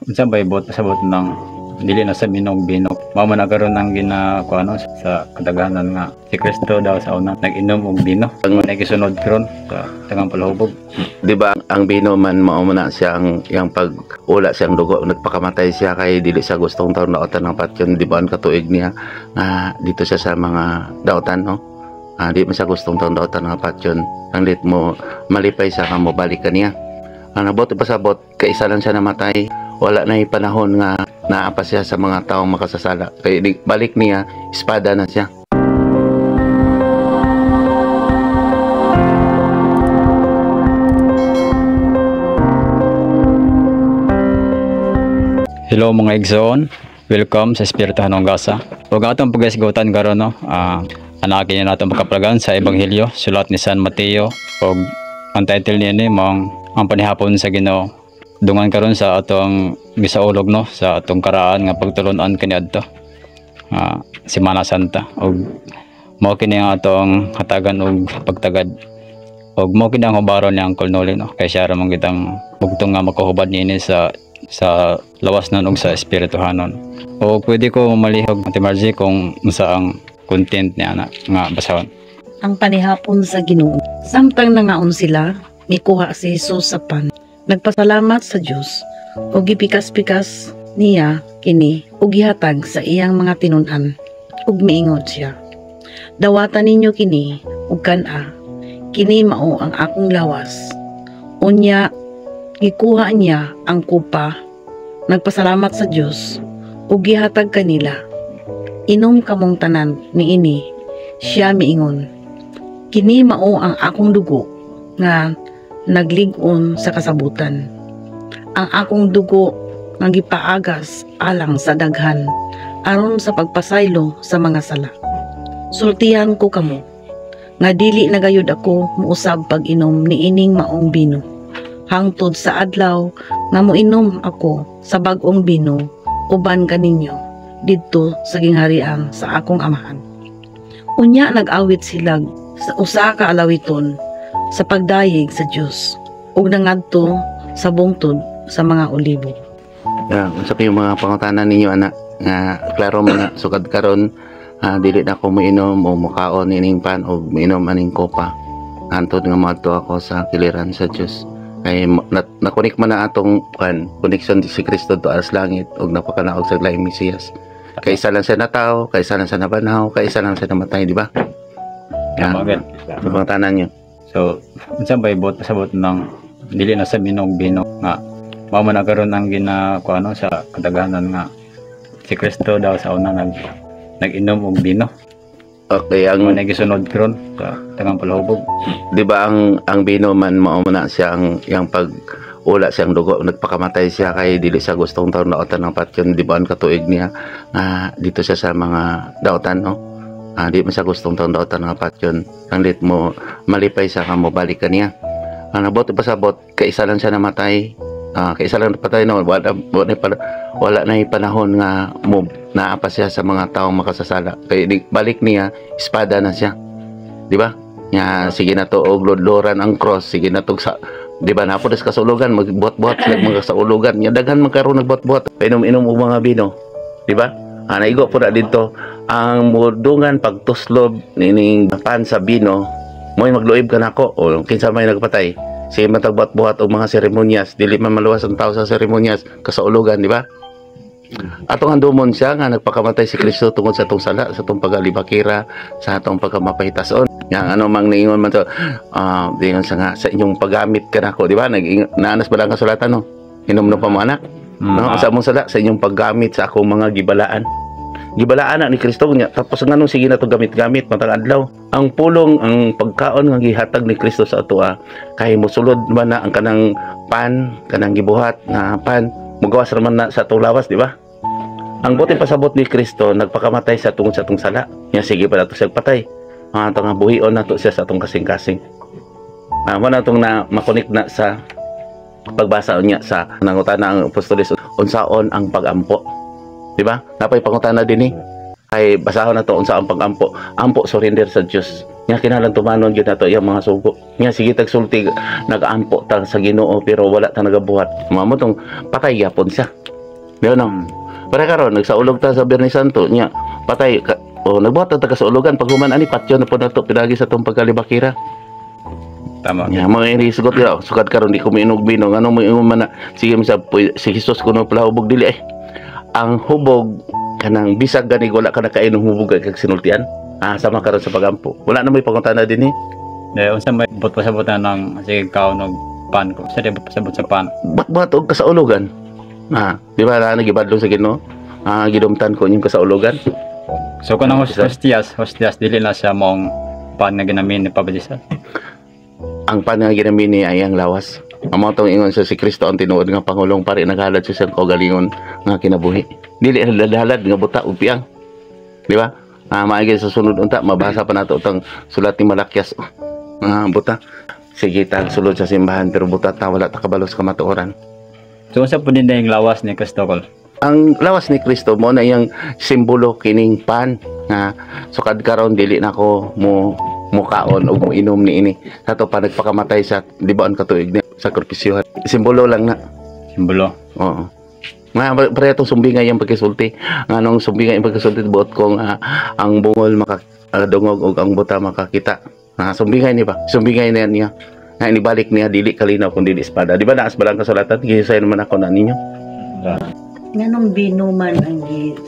Unsa bay buot pasabot ng dili na sa minog bino? Mao man na karon ang ginakuano sa kadaghanan nga si Kristo daw sa una nag-inom og bino. Ang man gisunod karon sa tangang palahubog. Di ba ang bino man mao man na siya ang iyang pag-ula siyang dugo, nagpakamatay siya kay dili siya gustong taon daotan ng patyon, di ba ang katuig niya nga dito siya sa mga daotan, no? Di man siya gustong taon daotan ng patyon, ang lit mo malipay siya ka mo balik kaniya. Ang nabot pasabot kay isa lang siya namatay, wala na panahon nga naa pa siya sa mga taong makasasala. Kay balik niya, espada na siya. Hello mga igsoon, welcome sa Espirituhanong Gasa. Ug atong paghisgutan karon, no, anakin na natong pagkaplagan sa Ebanghelyo sulat ni San Mateo, ug ang title niya ni mao ang panihapon sa Ginoo. Dungan karon sa atong gisaulog, no, sa atong karaan nga pagtulon-an kaniadto Semana Santa, ug mao kini ang atong hatagan og pagtagad, ug mao kini ang hubaron ni Uncle Noli, no, kay siya ra man kitang bugtong nga makahubad niini sa lawas nun ug sa espirituhanon. O pwede ko malihog, Ate Margie, kung unsa ang content niya na nga basahon. Ang panihapon sa Ginoo. Samtang nangaon sila, mikuha si Jesus sa pan. Nagpasalamat sa Dios ug gipikas-pikas niya kini ug gihatag sa iyang mga tinun-an, ug miingon siya, "Dawata ninyo kini ug kan-a, kini mao ang akong lawas." Unya gikuha niya ang kupa, nagpasalamat sa Dios ug gihatag kanila. "Inom kamong tanan niini," siya miingon. "Kini mao ang akong dugo nga naglig-on sa kasabutan. Ang akong dugo nga gipaagas alang sa daghan aron sa pagpasaylo sa mga sala. Sultihan ko kamo nga dili na gayud ako muusab pag-inom niining maong bino hangtod sa adlaw nga moinom ako sa bag-ong bino uban kaninyo didto sa gingharian sa akong Amahan." Unya nag-awit sila sa usa ka alawiton sa pagdayeg sa Dios ug nangadto sa bungtod sa mga olibo. Yeah, unsa pa yung mga pangutana ninyo ana nga klaro man na sukad karon, dili na ako moinom o mukaon ining pan o moinom aning kopa hantod nga moadto ako sa kiliran sa Dios. Kay nakunik man na atong kan connection si Kristo to as langit ug napakanaog sa laing Mesiyas. Kay isa lang siya natawo, kay isa lang siya nabanhaw, kay isa lang siya namatay, di ba? Yeah. Sa pangutana niyo. So, unsa bay buot pasabot ng dili na sa minog bino nga mao man na karon ang ginakuano sa kadaghanan nga si Kristo daw sa una nag-inom og bino? Okay, ang man gisunod karon sa tangang palahubog. Di ba ang bino man mao man na siya ang iyang pag-ula siyang dugo, nagpakamatay siya kay dili siya gustong taon daotan ng patyon, di ba ang katuig niya nga dito siya sa mga daotan, no? Di man siya gustong taon daotan ng patyon, ang lit mo malipay siya ka mo balik kaniya. Ang nabot pasabot kay isa lang siya namatay, kay isa lang napatay, no, wala na panahon nga mo naa pa siya sa mga taong makasasala. Kay balik niya, espada na siya, di ba? Nga sige na to og lodloran ang cross, sige na to sa, di ba, napo des kasulugan magbuhat-buhat sila mga saulugan nya, daghan man karon nagbuhat-buhat inom-inom og mga bino, di ba? Naigo po na didto ang mudungan pagtuslob nining pan sa bino, mo'y magluib ka nako o kinsa may nagpatay. Sige man tagbuhat-buhat og mga seremonyas, dili man maluwas ang tao sa seremonyas kasaulugan, di ba? Atong andumon siya nga nagpakamatay si Kristo tungod sa atong sala, sa atong pag-alibakira, sa atong pagkamapahitason. Nga ano mang niingon man to, dingon sa nga sa inyong paggamit kanako, di ba? Naanas ba lang kasulatan, no? Inom no pa mo anak? No, sa among sala, sa inyong paggamit sa akong mga gibalaan. Gibalaan na ni Kristo niya. Tapos nganong sige na to gamit-gamit matag adlaw. Ang pulong, ang pagkaon nga gihatag ni Kristo sa atoa, kay mosulod man na ang kanang pan, kanang gibuhat na pan, mugawas ra man na sa atong lawas, di ba? Ang buti pasabot ni Kristo, nagpakamatay sa tungod sa atong sala. Nya sige pa nato siya patay. Ang atong nga buhion nato siya sa atong kasing-kasing. Mo na atong na makonek na sa pagbasa niya sa nangutana ang apostoles unsaon ang pagampo. Di ba? Napay pangutana dinhi. Kay basahon nato unsa ang pagampo. Ampo, surrender sa Dios. Nya kinahanglan tumanon gyud nato iyang mga sugo. Nya sige tagsulti nagaampo ta sa Ginoo pero wala ta nagabuhat. Mao mo tong patay gyapon siya. Di ba no? Para karon nagsaulog ta sa Biyernes Santo nya patay ka, oh, nagbuhat ta kasaulugan pag human ani patyon na po nato pidagi sa tong pagkalibakira. Tama. Nya mga ini sugot ya, sukad karon di ko miinog bino, ngano mo ingon man na sige sa si Jesus kuno pala hubog dili eh. Ang hubog kanang bisag gani wala ka nakainom hubog kag sinultian. Ah, sama karon sa pagampo. Wala na may pangutana dinhi. Dahil unsa may but pasabot na ng sige kaon og pan ko. Sa di pasabot sa pan. Buhat og kasaulugan. Ah, di ba na nagibadlong sa Ginoo? Ah, gidumtan ko inyong kasaulugan. So kanang hostias dili na siya mong pan nga ginamin ni Papa Jesus. Ang pan nga ginamin niya ay ang lawas. Ang mga tong ingon sa si Kristo ang tinuod nga pangulong pari naghalad siya sa kaugalingon nga kinabuhi. Dili halad nga buta ug piang. Di ba? Ah, maagi sa sunod unta mabasa pa nato utang sulat ni Malakias. Ah, buta. Sige tag sulod sa simbahan pero buta ta wala ta kabalo sa kamatuoran. So unsa pud din yung lawas ni Kristo kol? Ang lawas ni Kristo mo na iyang simbolo kining pan nga sukad karon dili nako mo mukaon og moinom niini sato pa nagpakamatay sa libaon ka tuig ni sakripisyohan. Simbolo lang na. Simbolo. Oo. Nga pareho itong sumbingay yung pagkisulti. Nga nung sumbingay yung pagkisulti buot kong ang bungol makadungog og ang buta makakita. Ah, sumbingay ni ba? Sumbingay niya niya. Nga inibalik niya dili kalinaw kung dili espada. Di ba naas balang kasulatan? Gihisay naman ako na ninyo. Nganong bino man ang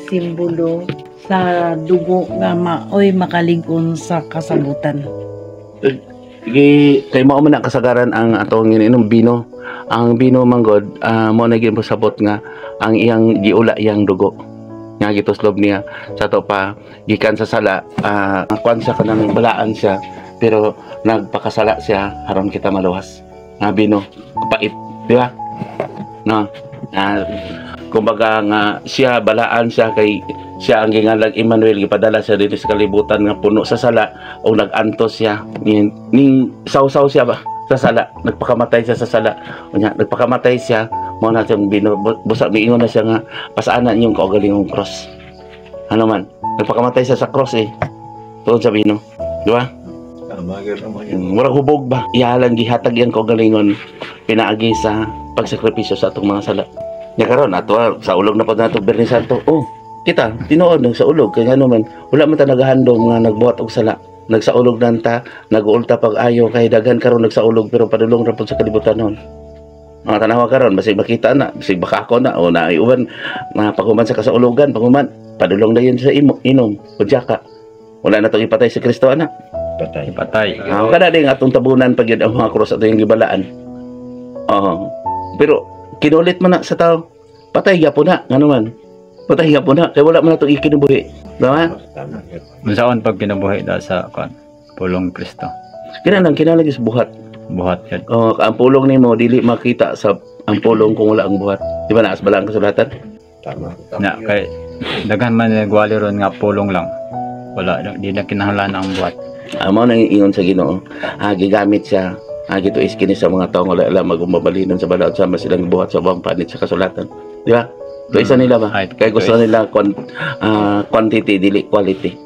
simbolo sa dugo nga maoy makalig-on sa kasabutan? Gi kay mao man ang kasagaran ang atong ininom bino. Ang bino manggod mo na gyud pasabot nga ang iyang giula iyang dugo. Nga gituslob niya sa to pa gikan sa sala, kuan siya kanang balaan siya pero nagpakasala siya aron kita maluwas. Nga bino pait, di ba? No. Kumbaga nga siya balaan siya kay siya ang gingalag Emmanuel, gipadala siya dito sa kalibutan nga puno sa sala o nag-antos siya ning sawsaw siya ba sa sala, nagpakamatay siya sa sala. Unya nagpakamatay siya mao na siyang bino busa miingon na siya nga pasaanan inyong kaugalingong cross. Ano man nagpakamatay siya sa cross eh tuod sa bino, di ba? Tama gyud, tama gyud. Murag hubog ba iyalang gihatag iyang kaugalingon pinaagi sa pagsakripisyo sa atong mga sala. Nya karon ato sa ulog na pod nato Biyernes Santo. Oh, kita tinuod nag sa ulog kay ngano man wala man ta nagahandom nga nagbuhat og sala. Nagsaulog nanta, nag-uulta pag-ayo kay daghan karon nagsaulog pero padulong ra pud sa kalibutan noon. Mga tanawa karon basig makita na, basig baka ako na o na uban mga paghuman sa kasaulugan, paghuman padulong na yun sa imo, inom o ka. Wala na tong ipatay si Kristo ana. Patay. Ipatay. Ah, kada din atong tabunan pag yun ang mga cross ato yung gibalaan. Oo. Pero kinulit man na sa tao. Patay gyapon na, ngano man. Patay gyapon na kay wala man natong ikinabuhi. Tama? Tama gyud. Unsaon pag kinabuhi da sa kuan? Pulong Kristo. Kinahanglan kinahanglan sa buhat. Buhat yun. Oh, ang pulong nimo dili makita sa ang pulong kung wala ang buhat. Di ba naas bala ang kasulatan? Tama. Tama Na gyud. kay daghan man nagwali ron nga pulong lang. Wala di na kinahanglan ang buhat. Amo nang ingon sa Ginoo. Ah, gigamit siya. Ah, gituis kini sa mga taong wala alam magumabalinon sa balaod sama silang buhat sa ubang panit sa kasulatan. Di ba? Tuisan nila ba? Ay, Kaya gusto tuis. nila quantity dili quality.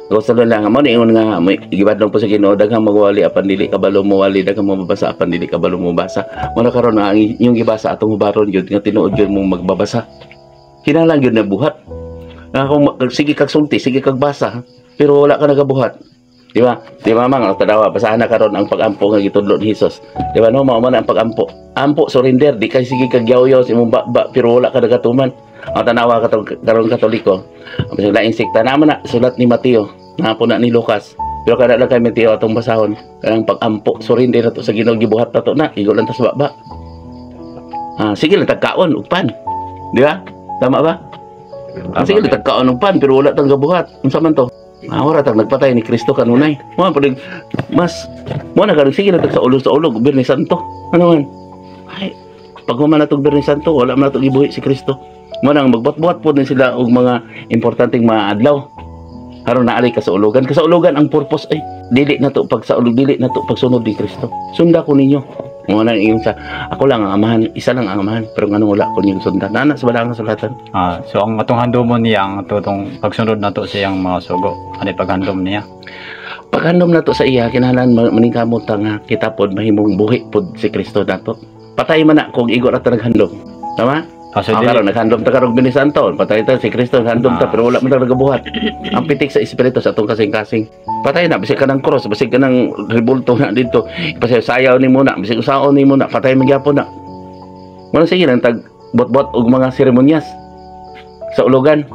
Gusto nila nga mo ingon nga may gibadlong po sa Ginoo daghang magwali apan dili kabalo mo wali, daghang mabasa apan dili kabalo mo basa. Mo na karon nga ang inyong gibasa atong hubaron gyud nga tinuod gyud mong magbabasa. Kinahanglan gyud na buhat. Nga kung sige kag sulti, sige kag basa, pero wala ka nagabuhat. Di ba? Di ba mang tanawa basahan na karon ang pag-ampo nga gitudlo ni Hesus. Di ba no mao man ang pag-ampo. Ampo surrender di kay sige kag yaw-yaw sa imong ba pero wala ka nagatuman. Ang tanawa katong karon Katoliko. Ang bisag laing sekta naman na sulat ni Mateo, napo na ni Lucas. Pero kada lang kay Mateo atong basahon, kanang pag-ampo surrender na to sa Ginoo gibuhat na to na, igo lang ta sa baba. Ah, sige lang tagkaon ug pan. Di ba? Tama ba? Ah, sige lang tagkaon ug pan pero wala tang gabuhat. Unsa man to? Ah, wala tang nagpatay ni Kristo kanunay. Mo pa mas mo na karon sige lang tag sa ulog Biyernes Santo. Ano man? Ay, pag human na tog Biyernes Santo, wala man na tog ibuhi si Kristo. Mo nang magbuhat-buhat po din sila og mga importanteng mga adlaw. Aron naali kasaulugan. Kasaulugan ang purpose ay dili na to pag saulog, dili na to pagsunod ni Kristo. Sunda ko ninyo. Mo nang ingon sa ako lang ang amahan, isa lang ang amahan, pero nganong wala ko ninyong sundan. Nana sa balang kasulatan. Ah, so ang atong handomon niya ang atong pagsunod nato sa iyang mga sugo. Ano paghandom niya? Paghandom nato sa iya kinahanglan maningkamot ta nga kita pod mahimong buhi pod si Kristo nato. Patay man na kung igo ra ta naghandom. Tama? Kaso Ah, dili karon naghandom ta karong Binisanto, patay ta si Kristo, handom ta pero wala man ta nagabuhat. Ang pitik sa espiritu sa atong kasing-kasing. Patay na bisag kanang cross, bisag kanang rebulto na dito. Sayaw ni muna, bisag usaon ni muna, patay man gyapon na. Wala sige nang tag bot-bot og mga seremonyas sa ulugan.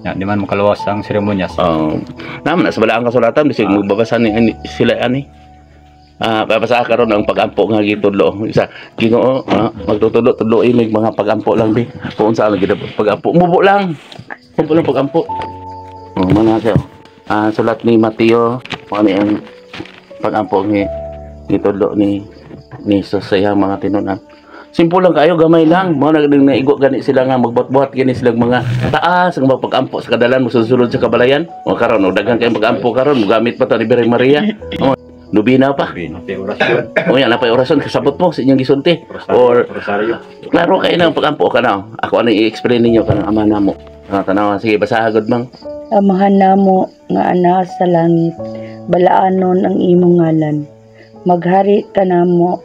Ya, di man makaluwas ang seremonyas. Naman na sa balaang kasulatan bisag magbabasa ni ani, sila ani. Babasa karon ang pag-ampo nga gitudlo. Isa Ginoo, magtutudlo tudlo imig mga pag-ampo lang bi. Kung unsa lang gid pag-ampo, mubo lang. Mubo lang pag-ampo. Oh, mga siya. Sulat ni Mateo, mao ni ang pag-ampo ni gitudlo ni Jesus sa iyang mga tinunan. Simple lang kayo, gamay lang. Mao na naigo gani sila nga magbuhat-buhat gani silang mga taas ang mga pag-ampo sa kadalan mo susulod sa kabalayan. O karon o daghan kayong pag-ampo karon, mogamit pa ta ni Birhen Maria. O nobina pa. Napay orasyon. O yan, napay orasyon kasabot mo sa inyong gisulti. Or Rosario. Klaro kayo ng pag-ampo ka na. Ako ano i-explain ninyo kanang ama namo. Tanawa, sige, basaha gud mang. Amahan namo nga ana sa langit, balaanon ang imong ngalan. Maghari ka namo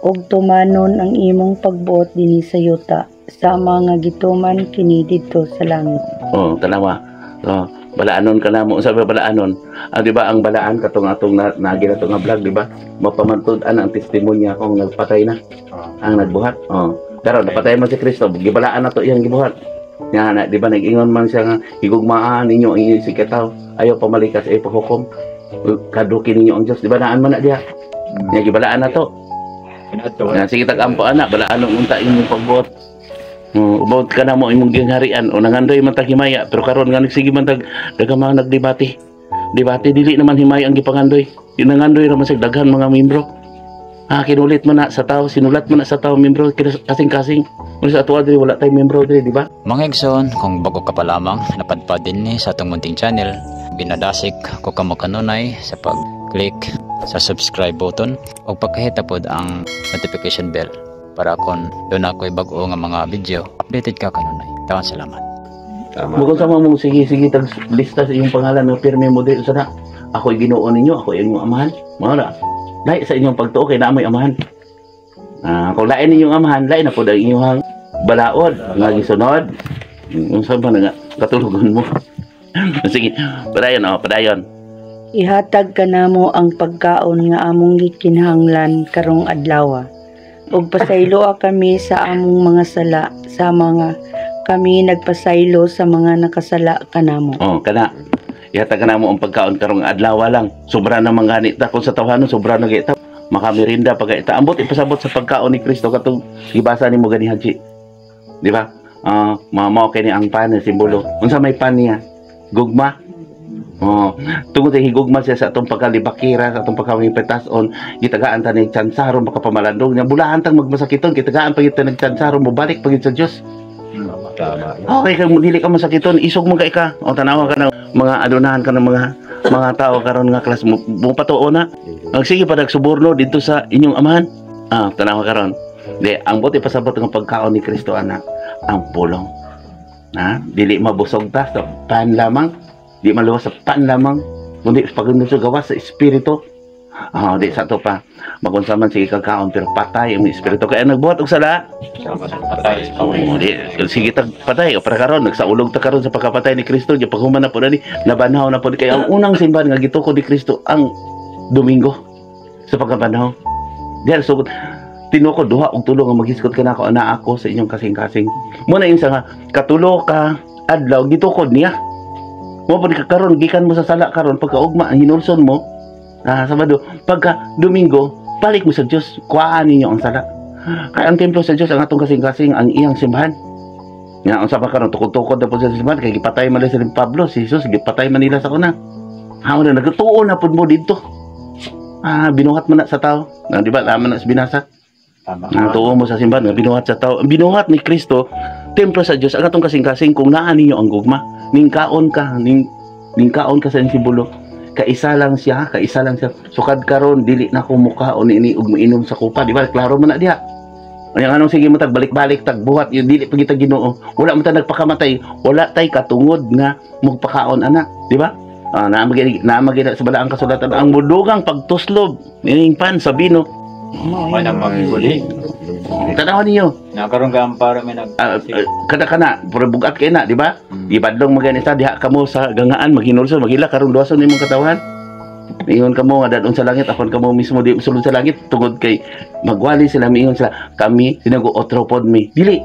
ug tumanon ang imong pagbuot dinhi sa yuta sama nga gituman kini didto sa langit. Oh, tanawa. Oh, balaanon ka namo. Unsa ba balaanon? Di ba ang balaan katong atong na, naagi na to nga vlog, di ba? Mapamantud-an ang testimonya kung nagpatay na ang nagbuhat. Oh. Pero napatay man si Kristo, gibalaan na to iyang gibuhat. Nga na, di ba nag-ingon man siya nga higugmaan ninyo ang inyong sikataw, ayaw pamalikas ay paghukom. Kaduki ninyo ang Dios, di ba naan man na diha? Nga gibalaan na to. Kinaadto. Nga sige tag-ampo ana, balaan ang unta imong pagbuot. Oh, ubod ka na mo imong gingharian o nangandoy man tag himaya pero karon nga nagsige man tag daghang mga nagdebate. Debate dili naman himaya ang gipangandoy. Yung nangandoy ra man sa daghan mga membro. Kinulit man na sa tao, sinulat man na sa tao membro kasing-kasing. Kung sa ato diri wala tay membro diri, di ba? Mga igsoon, kung bago ka pa lamang, napadpad din ni sa atong munting channel, binadasik ko kamo kanunay sa pag-click sa subscribe button o pagkahita pod ang notification bell para kon doon ako'y bag-o nga mga video, updated ka kanunay. Tawan salamat. Tama. Bukod sa mga mong sige sige tag lista sa iyong pangalan nga pirmi mo diri sa na. Ako'y Ginoo ninyo, ako inyong amahan. Mao na. Lahi sa inyong pagtuo kay naamoy amahan. Kung lain ninyong amahan, lain na pod ang inyong balaod nga gisunod. Unsa ba na nga katulogon mo? Sige, padayon oh, padayon. Ihatag kanamo ang pagkaon nga among gikinahanglan karong adlaw. Ug pasayloa kami sa among mga sala sa mga kami nagpasaylo sa mga nakasala kanamo. Oh, kana. Ihatag ka namo ang pagkaon karong adlaw lang. Sobra na man gani ta kung sa tawhanon sobra na gyud ta. Makamirinda pag ita. Ambot ipasabot sa pagkaon ni Kristo katong gibasa nimo gani Haji. Di ba? Mao kini ang pan simbolo. Unsa may pan niya? Gugma. Oh, tungod sa higugma siya sa atong pagkalibakira, sa atong pagkawipetason, gitagaan ta ni tsansa aron makapamalandong niya. Bulahan tang magmasakiton, gitagaan pa gyud ta nagtsansa aron mobalik pa gyud sa Dios. Tama. Okay, kung dili ka masakiton, isog mo kay ka. O tanawa ka ng mga adunahan ka ng mga tao karon nga klas mo, mo patuo na. Ang sige pa nagsuborno dito sa inyong amahan. Tanawa karon. Di, ang buti pasabot ng pagkaon ni Kristo ana, ang pulong. Na, dili mabusog ta sa pan lamang, di maluwas sa pan lamang, kundi pag sa gawas sa espiritu. Di sa to pa. Magunsa man sige kagkaon pero patay ang espiritu. Kaya nagbuhat og sala, Patay. Oo, di, sige tag patay o para karon nagsaulog ta karon sa pagkapatay ni Kristo di paghuman na po ni nabanhaw na po ni kay ang unang simbahan nga gitukod ni Kristo ang Domingo sa pagkabanhaw. Diyan so tinukod duha og tulo nga maghisgot ka nako ana ako sa inyong kasing-kasing. Mo na sa nga katulo ka adlaw gitukod niya. Mo pa ka karon gikan mo sa sala karon pagkaugma ang hinulson mo Sabado pagka Domingo balik mo sa Dios kuhaan ninyo ang sala. Kaya ang templo sa Dios ang atong kasing-kasing ang iyang simbahan. Nga unsa pa karon tukod-tukod na po sa simbahan kay gipatay man nila si Pablo, si Jesus gipatay man nila sa una. Ha na nagtuo na pud mo didto. Binuhat man na sa tao. Na, di ba? Tama na sa binasa. Tama. Nga tuo mo sa simbahan nga binuhat sa tao. Ang binuhat ni Kristo templo sa Dios ang atong kasing-kasing kung naa ninyo ang gugma. Ning kaon ka, ning kaon ka sa iyang simbolo. Kaisa lang siya, kaisa lang siya. Sukad karon dili na ko mukaon ini ug mainom sa kupa, di ba? Klaro man na diha. Ang anong sige mo tag balik-balik tag buhat yun dili pa kita Ginoo. Wala man ta nagpakamatay, wala tay katungod nga magpakaon ana, di ba? Naa magid sa balaang kasulatan ang mudugang pagtuslob nining pan sa bino. May nang magbuli. Tanawan ninyo. Nakaroon ka ang para may nag Kada kana puro bugat kay na, di ba? Gibadlong maganita diha kamo sa gangaan maghinulsol maghila karon duwason nimong katawan. Ingon kamo nga dadon sa langit akon kamo mismo di sulod sa langit tungod kay magwali sila, miingon sila kami sinago otropod mi. Dili.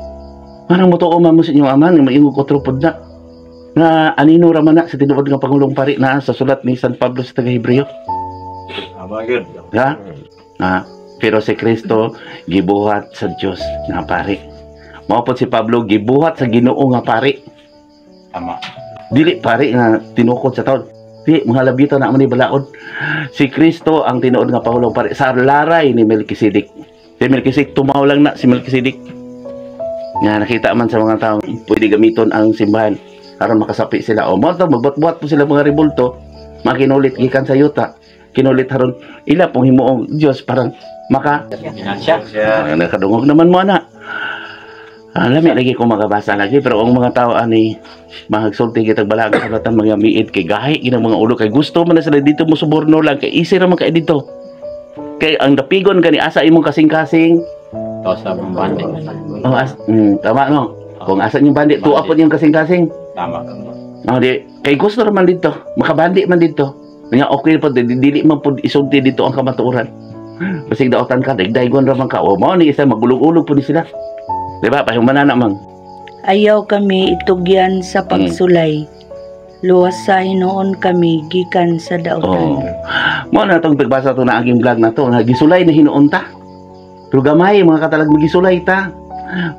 Parang motuo man mo sa inyong ama nga maingon otropod na. Nga anino ra man na sa tinuod nga pangulong pari na sa sulat ni San Pablo sa taga Hebreo. Tama yun. Ha? Ah, pero si Kristo gibuhat sa Dios nga pari. Mao pod si Pablo gibuhat sa Ginoo nga pari. Tama. Dili pari nga tinukod sa taon. Di mga labitan na man ni balaod. Si Kristo ang tinuod nga pangulong pari sa laray ni Melchizedek. Si Melchizedek tumaw lang na si Melchizedek. Nga nakita man sa mga tao pwede gamiton ang simbahan aron makasapi sila. O mo to magbuhat-buhat po sila mga rebulto, makinulit gikan sa yuta. Kinulit haron ila pong himuong Dios parang maka Ginansya. Ah, nakadungog naman mo ana. Ah, lami lagi ko magabasa lagi pero ang mga tao ani mahagsulti kitag balag sa latan mga miid kay gahi ginang mga ulo kay gusto man na sila dito mo suborno lang kay easy ra man kay dito. Kay ang dapigon kani asa imong kasing-kasing. To sa bandi. Oh, tama no. Kung asa yung bandi, tuwa po yung kasing-kasing. Tama. Oh, di kay gusto ra man dito, makabandi man dito. Nga okay po di, dili man pud isulti dito ang kamatuoran. Basig daotan ka, daygon ra man ka. O mao ni isa magulog-ulog po ni sila. Di ba? Pahumanan na mang. Ayaw kami itugyan sa pagsulay. Luwas sa hinuon kami gikan sa dautan. Oh. Mo na itong pagbasa to na aging vlog na to, nga gisulay na hinuon ta. Pero gamay mga katalag magisulay ta.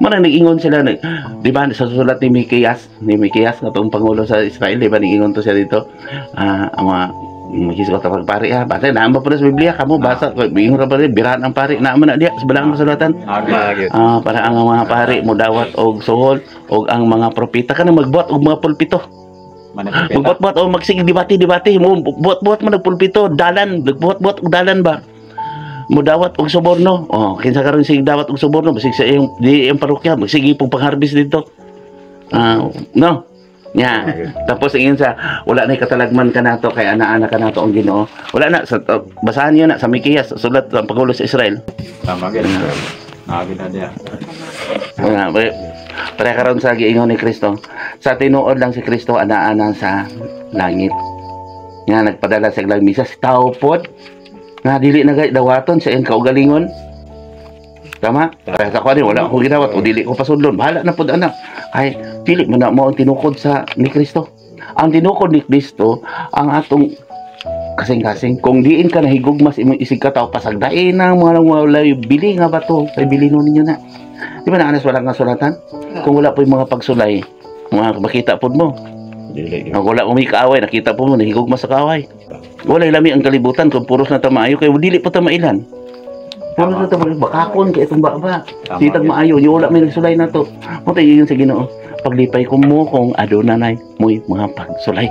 Mo na nag-ingon sila, di ba sa sulat ni Mikias nga tong pangulo sa Israel, di ba nag-ingon to siya dito. Ah, ang mga magisgot ta pagpari ha. Basta naa pa sa Biblia kamo basa ingon ra pa rin birahan ang pari naa man na diya sa balang kasulatan. Agi. Ah, para ang mga pari mo dawat og suhol og ang mga propeta kanang magbuhat og mga pulpito. Manipita. Magbuhat-buhat o magsige debate-debate mo buhat-buhat man nagpulpito dalan nagbuhat-buhat og dalan ba mo dawat og suborno. Oh, kinsa karon sige dawat og suborno basig sa iyong di iyong parokya magsige pong pangharvest dito. Ah, no. Nya. Tapos ingon sa wala na katalagman ka nato kay ana-ana ka nato ang Ginoo. Wala na sa basahan niyo na sa Mikeyas sulat ang pangulo sa Israel. Tama gid. Agi na diya. Nga, pare karon sa giingon ni Kristo. Sa tinuod lang si Kristo ana-ana sa langit. Nga nagpadala sa ilang misa si tao pod nga dili na gay dawaton sa iyang kaugalingon. Tama? Kaya sa kuwan wala akong ginawat o dili ko pasudlon. Bahala na pod anak. Ay dili man na mo ang tinukod sa ni Kristo. Ang tinukod ni Kristo ang atong kasing-kasing. Kung diin ka nahigugmas imong isig ka tao pasagdain ang mga wala bili nga bato kay bili no ninyo na. Di ba naanas wala nga sulatan? Kung wala po yung mga pagsulay, mga makita po mo. Dili. Kung wala mo may kaaway, nakita po mo, nahigugma sa kaaway. Wala lami ang kalibutan kung puros na tamaayo, kay dili po tamailan. Puros na tamaayo, bakakon kay itong baba. Tama Sitag gid. maayo, yung wala may nagsulay na to. Mo tayo yun sa Ginoo. Paglipay ko mo kung adunay mo'y mga pagsulay.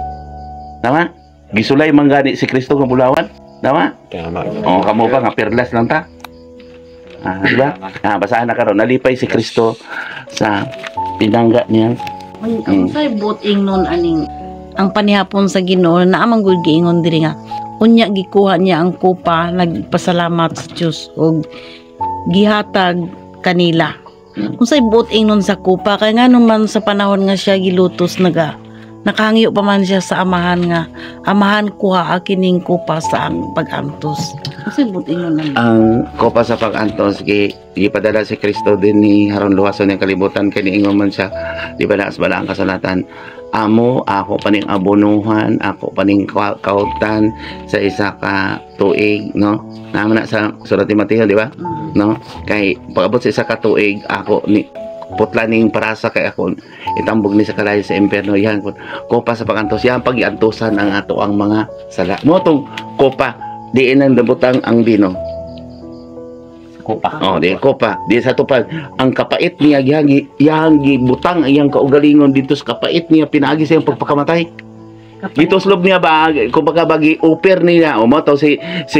Tama? Gisulay man gani si Kristo nga bulawan. Tama? Tama. O kamo pa nga perlas lang ta. Ah, di ba? Ah, basahan na karon. Nalipay si Kristo sa pinangga niya. Ang say buot ingnon aning ang panihapon sa Ginoo naa man gud giingon diri nga unya gikuha niya ang kupa, nagpasalamat sa Dios og gihatag kanila. Unsay buot ingnon sa kupa kay ngano man sa panahon nga siya gilutos nakahangyo pa man siya sa amahan nga amahan kuha kining kupa sa ang pag-antos. Unsay buot ingnon ani? Ang kopa sa pag-antos gipadala si Kristo din ni haron luwason niyang kalibutan kay niingon man siya, di ba naas bala ang kasulatan, amo ako paning abonuhan, ako paning kautan sa isa ka tuig, no? Naman na sa sulat ni Mateo, di ba? No, kay pag-abot sa isa ka tuig ako ni putla ning parasa kay ako itambog ni sa kalayo sa impyerno. Yan kopa sa pag-antos, yan pag-iantosan ang ato ang mga sala mo tong kopa diin ang dabutang ang bino. Kupa. Oh, di kopa. Di sa tupad. Ang kapait niya gihang gibutang ang iyang kaugalingon dito sa kapait niya pinaagi sa iyang pagpakamatay. Gituslob niya ba kumbaga bagi uper niya o mo to si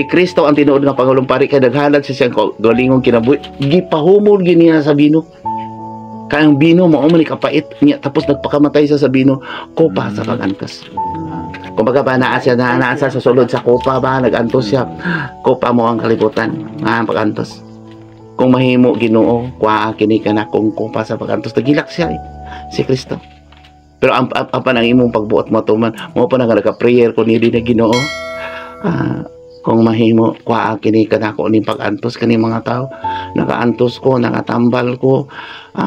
Kristo ang tinuod nga pangulong pari kay naghalad sa siyang kaugalingong kinabuhi. Gipahumol gid niya sa bino. Kay ang bino mao man ni kapait niya tapos nagpakamatay siya sa bino, kopa sa pagantos. Kumbaga ba naa siya naa siya sa sulod sa kopa ba, nagantos siya. Kopa mo ang kalibutan, nga ang pagantos. Kung mahimo, Ginoo, kuha kini kanakong kopa sa pagantos. Nagilak siya eh, si Kristo. Pero ang imong pagbuot matuman, mo pa nga nagka-prayer ko ni na Ginoo. Kung mahimo, kuha kini kanako ning pagantos kani mga tao. Nakaantos ko, nakatambal ko,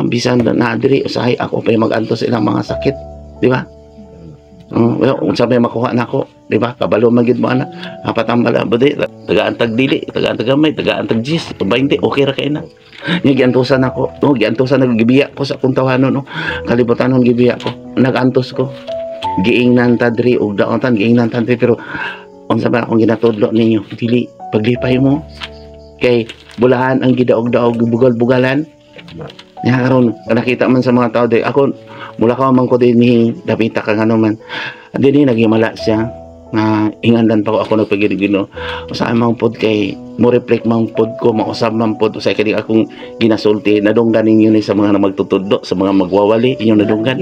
bisan na diri usahay ako pa magantos ilang mga sakit, di ba? Well, unsa may makuha nako, di ba? Kabalo man gid mo ana. Napatambal ang budi, tagaan tag dili, tagaan tag gamay, tagaan tag 10, 20, okay ra kay na. Nya giantusan ako. Oh, giantusan, naggibiya ko sa akong tawhanon, no. Kalibutan gibiya ko. Nagantos ko. Giingnan ta diri og daotan, giingnan ta diri, pero unsa ba akong ginatudlo ninyo? Dili paglipay mo kay bulahan ang gidaog-daog, bugal-bugalan. Nya karon nakita man sa mga tao di ako mula ka man ko din ni dapita ka ngano man dinhi naghimala siya nga ingandan pa ko ako nagpagiri Ginoo usahay man pod kay mo reflect man pod ko, mausab man pod usay kay akong ginasulti. Nadunggan ninyo ni sa mga na magtutudlo, sa mga magwawali, inyong nadunggan?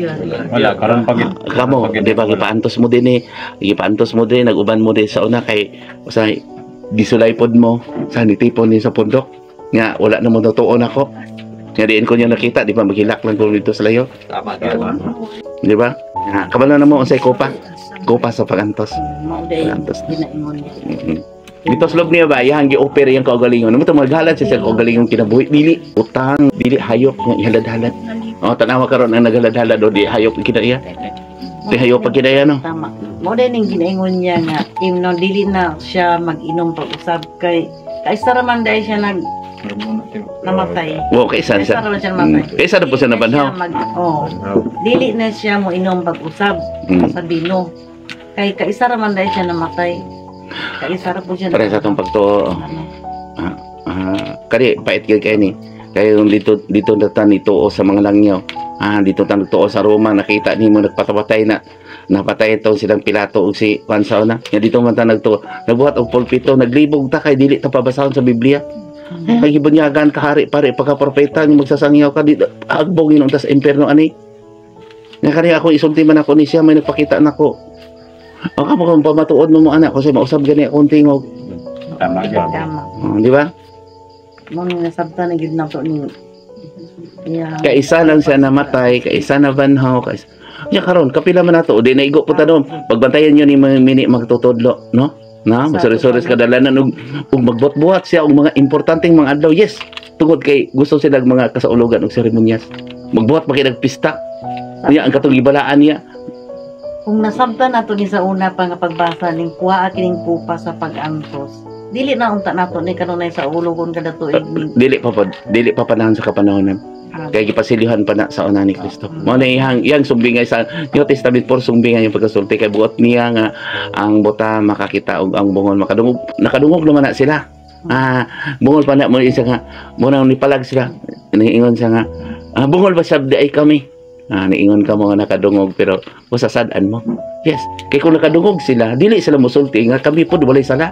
Wala karon pag Kamo, di ba, gipaantos mo din eh, gipaantos mo din, nag-uban mo din sa una kay usahay gisulay pod mo sa nitipon ni sa pundok nga wala na mo tuon ako nga diin ko niya nakita, di ba, maghilak lang ko dito sa layo. Tama gyud. Di ba? Ah, kabalo na mo unsay kopa, kopa sa pagantos. Mao day Pagantos. ginaingon. Gituslog niya ba, iyang gi-offer iyang kaugalingon. Mo to maghalad siya sa kaugalingong kinabuhi. Dili utang, dili hayop nga ihalad-halad. Oh, tanawa karon ang naghalad-halad o di hayop kinaiya. Di hayop pag kinaiya, no. Tama. Mao day ning ginaingon niya nga imno dili na siya mag-inom pag-usab kay kaisa ra man day siya nag namatay. Wow, kay isa Kaisa siya. ra man siya namatay. Kaysa na po siya Dili nabanhaw. siya oh, dili na siya mo inom pag-usab sa bino. Kay kaisa ra man day siya namatay. Kaisa ra po siya. Pare sa atong pagtuo. Ano. Ah, kani pait gyud kay ni. Kay yung dito dito na ta nituo sa mga langyaw. Ah, dito ta nagtuo sa Roma, nakita nimo nagpatapatay na napatay itong silang Pilato ug si Juan sa una. Nga dito man ta nagtuo. Nagbuhat og pulpito, naglibog ta kay dili ta pabasahon sa Biblia. Ay, gibunyagan ka hari pare pagka propeta nga magsasangyaw ka dito agbong inom tas impierno ani. Nga kani ako isulti man ako ni siya, may nagpakita nako. O kamo kung pamatuod mo mo anak kasi mausab gani akong tingog. Tama gyud. Tama. Oh, di ba? Mao ni nasabtan na gyud nato ni. Yeah. Kaisa lang siya namatay, kaisa na banhaw, kaisa. Ya karon kapila man nato, di naigo po tanom. Pagbantayan niyo ni mga mini magtutudlo, no? Na, masuri-suri sa kadalanan ug magbuhat-buhat siya og mga importanteng mga adlaw. Yes, tungod kay gusto sila mga kasaulugan og seremonyas. Magbuhat pa kay nagpista. Niya ang katong gibalaan niya. Kung nasabtan nato ni sa una pa nga pagbasa ning kuha kining kupa sa pag-antos. Dili na unta nato ni kanunay sa ulo kon kada tuig ni. Dili pa pod, dili pa panahon sa kapanahonan. Kay gipasilihan pa na sa una ni Kristo. Mao na iyang sumbingay sa New Testament por sumbingay yung pagkasulti kay buot niya nga ang buta makakita og ang bungol makadungog. Nakadungog naman na sila. Ah, bungol pa na mo isa nga mo na nipalag sila. Niingon siya nga, ah, bungol ba sab di ay kami? Ah, niingon ka mo nga nakadungog pero usasad-an mo. Yes, kay kung nakadungog sila, dili sila mosulti nga kami pod walay sala.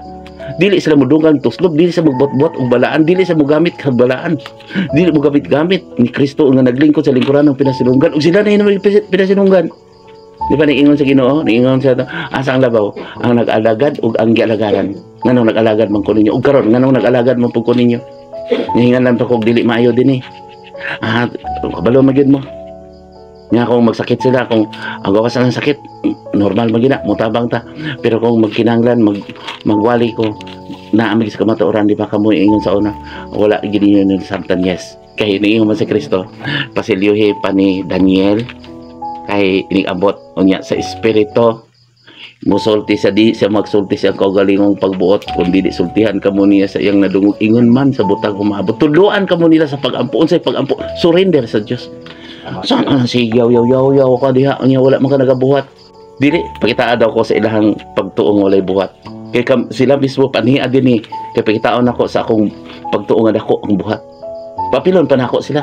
Dili sila modungang tuslob, dili sila magbuot-buot og balaan, dili sila mogamit ka balaan. Dili mo gamit-gamit ni Kristo nga naglingkod sa lingkuran ng pinasinunggan ug sila na yun pinasinunggan. Di ba niingon sa Ginoo, niingon siya asa ang labaw, ang nag-alagad ug ang gialagaran. Nganong nag-alagad man ko ninyo ug karon nganong nag-alagad man pud ko ninyo? Nihingan lang pa kog dili maayo dinhi. Ah, kabalo man gyud mo. Nga kung magsakit sila, kung ang gawas ang sakit, normal man gina, mutabang ta. Pero kung magkinahanglan, magwali ko, naamig sa kamatuoran, di ba kamo ingon sa una, wala gid ninyo nasabtan, yes. Kay niingon man si Kristo, pasilyuhi pa ni Daniel, kay inigabot unya sa espiritu, musulti sa di siya magsulti sa kaugalingong pagbuot kung dili sultihan kamo niya sa iyang nadungog. Ingon man sa butang umaabot, tudloan kamo nila sa pag-ampo. Unsay pag-ampo? Surrender sa Dios. Saan ka sige yaw yaw yaw yaw ka diha, unya wala man ka nagabuhat. Dili pakitaa daw ko sa ilahang pagtuong walay buhat kay sila mismo panhia dinhi kay pakitaon nako sa akong pagtuo nga dako ang buhat. Papilon pa nako sila,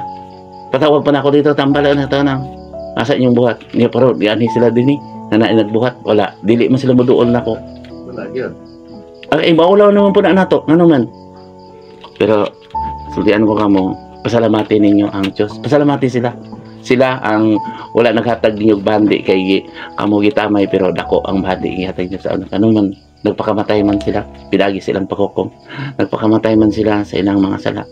patawag pa nako dito, tambalan na tanang asa inyong buhat niya, pero dianhi sila dinhi na nagbuhat wala, dili man sila moduol nako. Wala gyud. Ay, maulaw naman po na nato. Ano man. Pero, sultian ko kamo, pasalamatin ninyo ang Diyos. Pasalamatin sila. Sila ang wala naghatag ninyo bandi kay kamo gitamay, pero dako ang bandi gihatag niyo sa una. Kano man nagpakamatay man sila, pidagi silang paghukom. Nagpakamatay man sila sa ilang mga sala.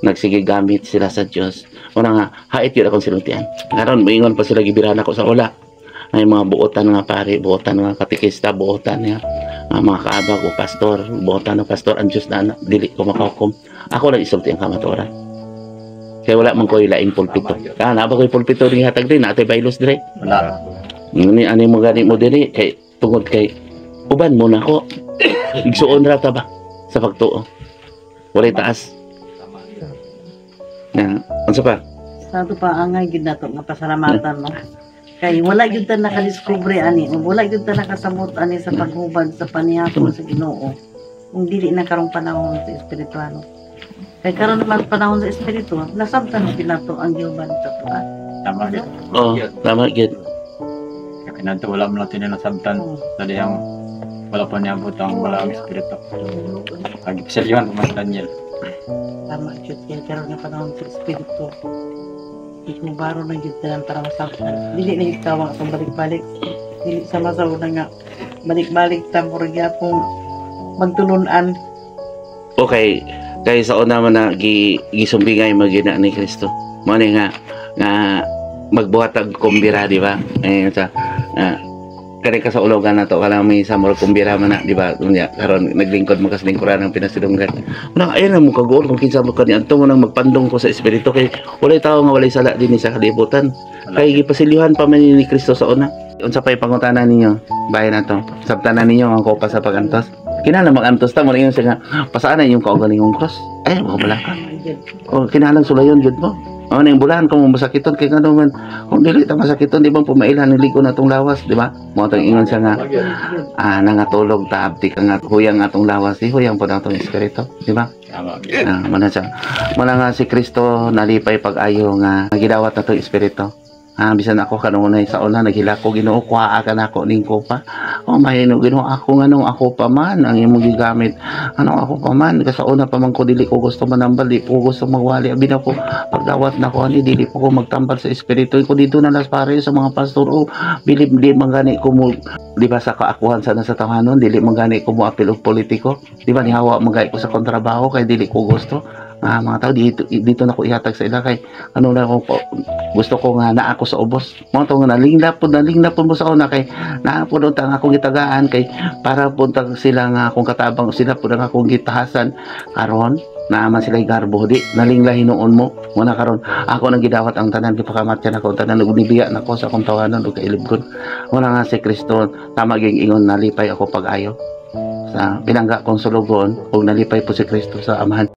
Nagsige gamit sila sa Dios. Una nga hait gyud akong sinultian. Karon moingon pa sila gibirahan ako sa ula. Ay mga buotan nga pare, buotan nga katekista, buotan nga nga mga kaabag o pastor, buotan nga pastor ang Dios na dili ko makahukom. Ako lang isulti ang kamatuoran. Kaya wala man ko'y laing pulpito. Ah, naa ba ko'y pulpito ni hatag din, naa tay baylos dire. Wala. Ngani ani mo gani mo diri kay tungod kay uban mo na ko. Igsuon ra ta ba sa pagtuo. Walay taas. Na, unsa pa? Sa ato pa angay gyud nato nga pasalamatan, no. Kay wala gyud ta nakadiskubre ani, o wala gyud ta nakasabot ani sa paghubad sa panihapon sa Ginoo kung dili na karong panahon sa espirituano. Kay karon naman panahon sa espiritu, nasabtan gyud nato ang gihubad sa tuan. Tama gyud. Oh, tama gyud. Kaya kinanto wala mo natin nasabtan sa dihang wala pa niabot ang wala ang espiritu. Agi pasilyohan pa man Daniel. Tama gyud, kay karon nga panahon sa espiritu. Ihubaro na gyud tanan para masabtan. Dili na gyud kawang atong balik-balik. Dili sama sa una nga balik-balik ta, murag gyapon magtulun-an. Okay, kay sa una man na gisumbingay mo gina ni Kristo. Mo ni nga nga magbuhat og kumbira, di ba? Eh sa kani ka sa ulogan na to kala may sa murag kumbira man na, di ba? Unya karon naglingkod mo kas lingkuran ng pinasilunggan. Na ayun na mo kagool kung kinsa mo kani anto mo nang magpandong ko sa espiritu kay walay tawo nga walay sala dinhi sa kalibutan. Kay gipasilyuhan pa man ni Kristo sa una. Unsa pay pangutana ninyo? Bahay na to. Sabtan na ninyo ang kopa sa pagantos. Kinahanglan magantos ta mo ingon siya nga pasaan na inyong kaugalingong cross. Ay, mo bala ka. O kinahanglan sulayon gyud mo. O ning bulahan kung masakiton kay ngano man kung dili ta masakiton, di ba pumailan ni ligo na atong lawas, di ba? Mo atong ingon siya nga nangatulog ta abdi ka nga huyang atong lawas, di huyang pod atong espiritu, di ba? Tama gyud. Ah, mana siya. Mana nga si Kristo nalipay pag-ayo nga gidawat na tong espiritu. Ah, bisan ako kanunay sa una naghilak ko, Ginoo, kuhaa ka nako ning kopa. Oh, mahino Ginoo ako nganong ako pa man ang imong gigamit. Ano ako pa man kasi sa una pa man ko dili ko gusto manambal, di ko gusto magwali. Abi na ko pagdawat na ko ani dili po ko magtambal sa espiritu ko dito na las pare sa mga pastor. Oh, bilib di man gani ko mo, di ba, sa kaakuhan sa nasa tawanon, dili man gani ko mo apil og politiko, di ba? Nihawa man gani ko sa kontrabaho kay dili ko gusto mga tao dito dito na ko ihatag sa ila kay ano na ko gusto ko nga naa ako sa ubos mo to nga nalingla pod mo sa una kay naa pod ang akong gitagaan kay para pod sila nga akong katabang, sila pod ang akong gitahasan. Karon naa man sila garbo, di nalingla hinuon mo mo na. Karon ako nang gidawat ang tanan, gipakamatyan ako ang tanan ug nibiya nako sa akong tawanon ug kailibgon. Wala nga si Kristo tama ging ingon, nalipay ako pag-ayo sa pinangga kong sulugon ug nalipay po si Kristo sa Amahan.